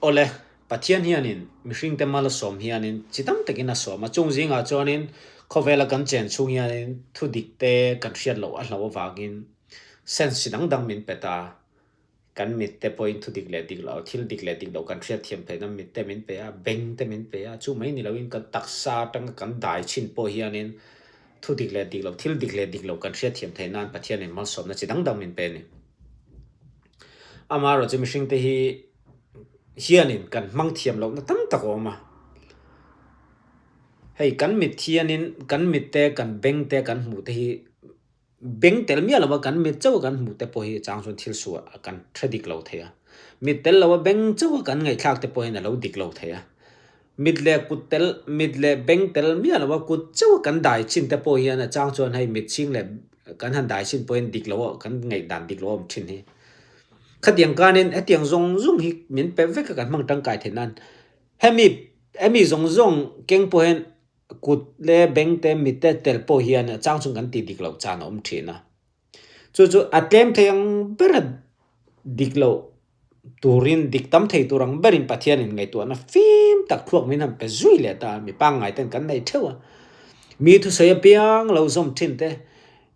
Awle, Pathian hianin mihringte mal a sawm hianin chi tam takin a sawm a, chung zingah chuanin khawvela kan chen chhung hianin thu dik te kan hriat loh a hlo avangin sense chi dang dang min pe ta. Kan mit te pawhin thu dik leh dik loh, thil dik leh dik loh kan hriat thiam theihna mit te min pe a, beng te min pe a, chu mai ni loin kan taksa atanga kan dai chhin pawh hianin thu dik leh dik loh, thil dik leh dik loh kan hriat thiam theih nan Pathianin malsawmna chi dang dang min pe a ni. Amaherawhchu mihringte hi hianin kan hmang thiam lohna tam tak a awm a. Hei kan mit hianin kan mit te kan beng te kan hmuh te hi beng tel miah lova kan mit chauh a kan hmuh te pawh hi chang chuan thil suah kan hre dik lo thei a. Mit tel lova beng chauh a kan ngaihthlak te pawh hian a lo dik lo thei a. Mit leh kut tel mit leh beng tel miah lova kut chauh a kan dai chin te pawh hian a chang chuan hei mit chhing leh kan han dai chin pawhin dik lo kan ngaihdan dik lo a awm thin hi. Khatiang kanin hetiang zawng zawng hi min pe vek a kan hmang tangkai theih nan hemi hemi zawng zawng keng pawh hian kut leh beng te mit te tel pawh hian a chang chung kan tih dik loh chan a awm thin a. Chu chu a tlem thei ang ber a dik loh turin dik tam thei tur ang berin Pathianin ngaihtuahna fim tak thluak min han pe zui leh ta a, mi pangngai ten kan nei theuh a. Mi thusawi apiang lo zawm thin te,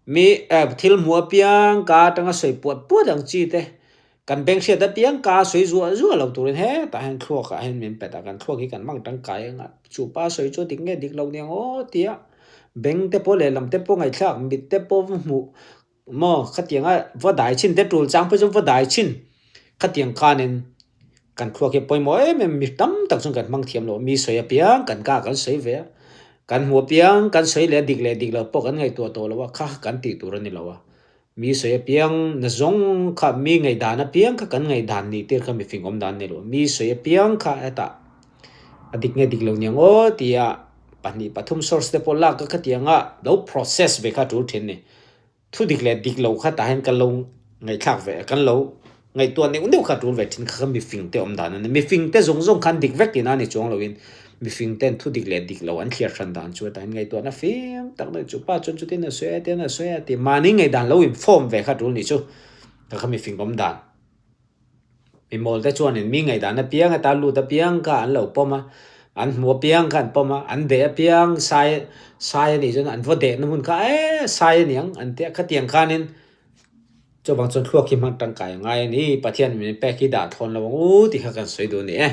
mi thil hmuh apiang ka atanga sawi puat puat ang chi te, kan beng hriat apiang ka sawi zuah zuah lo turin hetah hian thluakah hian min pet a, kan thluak hi kan hmang tangkai anga chupa sawi chu dik nge dik lo niang aw tia beng te pawh lehlam te pawh ngaihthlak mit te pawh hmuh Maw khatianga va dai chhin te tul chang phei chuan va dai chhin khatiang khanin kan thluak hi a pawimawh em em mi tam tak chuan kan hmang thiam lo mi sawi apiang kan kah kan sawi ve a kan hmuh apiang kan sawi leh a dik leh dik lo pawh kan ngaihtuah tawh lo a kha kan tih tur a ni lo a mi sawi apiang na zawng kha mi ngaihdan apiang kha kan ngaihdan nih tir kha mifing awm dan a ni lo mi sawi apiang kha hetah a dik nge dik lo niang aw tia pahnih pathum source te pawh lak a khatianga lo process ve kha a tul thin a ni. Thu dik leh dik lo kha tah hian kan lo ngaihthlak ve kan lo ngaihtuah neuh neuh kha tul ve thin kha kha mifing te awm dan a ni. Mifing te zawng zawng khan dik vek tihna a ni chuang loin mifing ten thu dik leh dik lo an thliar hran dan chu hetah hian ngaihtuahna fim tak mai chu pa chuan chutin a sawi a tian a sawi a tih mahni ngaihdan lo in form ve kha tul nih chu kha kha mifing awm dan. Mi mawl te chuanin mi ngaihdan apiang ata lut apiang kha an lo pawm a, an hmu apiang kha an pawm a, an deh apiang sai sai a nih chuan an va dehna hmun kha eee sai a niang an tia khatiang khanin chuvang chuan thluak hi hmang tangkai a ngai a ni Pathian min pek hi dah thlawn lo ang u tih kha kan sawi duh a ni e.